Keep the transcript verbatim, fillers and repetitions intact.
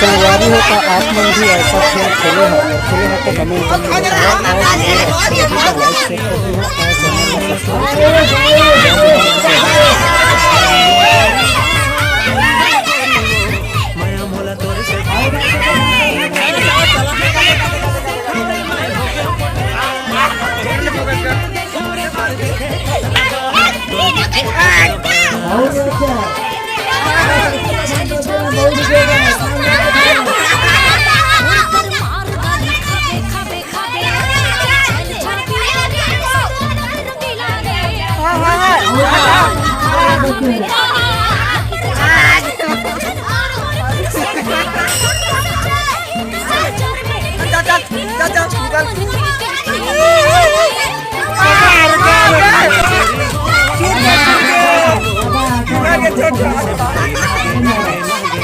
संगवारी हो, तो आप मन भी ऐसा खेल खेले हो, अगर खेले हो तो comment करके बताओ और ये अच्छी लगी तो like, share कर दो और channel को subscribe कर दो।